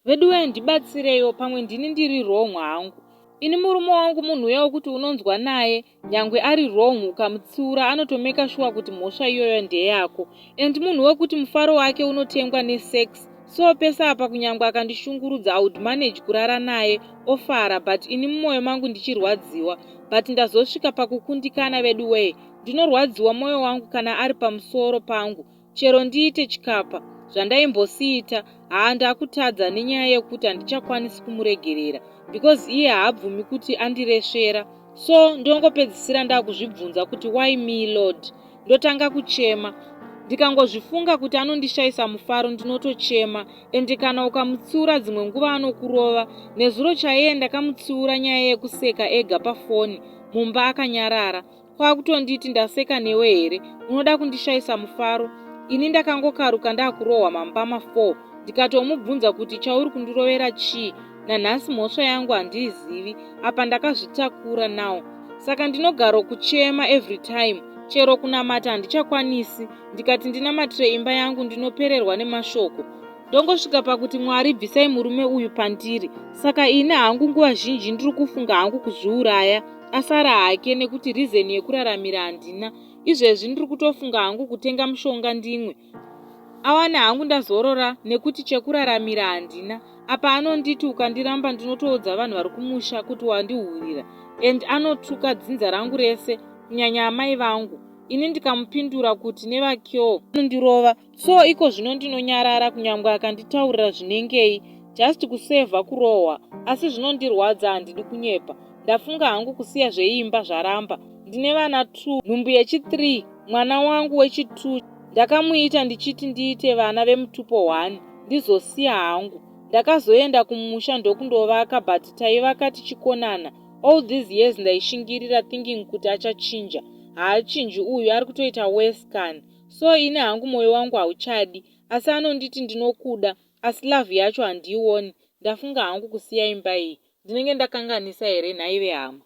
Veduwee ndibatsireiwo pamwe ndini ndiri wrong hangu. Ini murume wangu munhu uya wekuti unonzwa naye nyangwe ari wrong ukamutsiura anotomeka shuwa kuti mhosva iyoyo ndeyako and munhu wekuti mufaro wake unotengwa nesex so pese apa kunyangwe akandishungurudza I would manage kurara naye ofara but ini mumoyo mangu ndichirwadziwa but ndazosvika pakukundikana veduwee ndinorwadziwa moyo wangu kana ari pamusoro pangu Chero ndiite chikapa zvandaimbosiita haa ndakutadza nenyaya yekuti handichakwanisi kumuregerera because iye haabvumi kuti andiresvera so ndongopedzisira ndakuzvibvunza kuti why me Lord ndotanga kuchema ndikangozvifunga kuti anondishaisa mufaro ndinotochema and kana ukamutsiura dzimwe nguva anokurova nezuro chaiye ndakamutsiura nyaya yekuseka ega pafoni mumba akanyarara Kwakutonditi ndaseka newe here unoda kundishaisa mufaro ini ndakangokaruka ndakurohwa mambama 4 ndikatomubvunza kuti chauri kundirovera chii nanhasi mhosva yangu handiizivi apa ndakazvitakura now saka ndinogaro kuchema every time chero kunamata handichakwanisi ndikati ndinamatire imba yangu ndinopererwa nemashoko ndongosvika pakuti Mwari bvisai murume uyu pandiri saka ini hangu nguva zhinji ndiri kufunga hangu kuzviuraya asara hake nekuti reason yekuraramira handina izvezvi ndiri kutofunga hangu kutenga mushonga ndimwe awane hangu ndazorora nekuti chekuraramira handina apa anonditi ukandiramba ndinotoudza vanhu vari kumusha kuti wandihurira and anotuka dzinza rangu rese kunyanya amai vangu ini ndikamupindura kuti nevakewo anondirova So iko zvino ndinonyarara kunyangwe akanditaurira zvinengei just kusevha kurohwa asi zvinondirwadza handidi kunyepa. Ndafunga hangu kusiya zveimba zvaramba. Ndine vana two nhumbu yechi three mwana wangu wechi two ndakamuita ndichiti ndiite vana vemutupo one ndizosiya hangu. Ndakazoenda kumusha ndokundovaka but taivaka tichikonana all these years ndaishingirira thinking kuti achachinja. Haachinji uyu ari kutoita worse kani. So ini hangu moyo wangu hauchadi asi anonditi ndinokuda asi love yacho handiioni ndafunga hangu kusiya imba iyi ndinenge ndakanganisa here nhai vehama.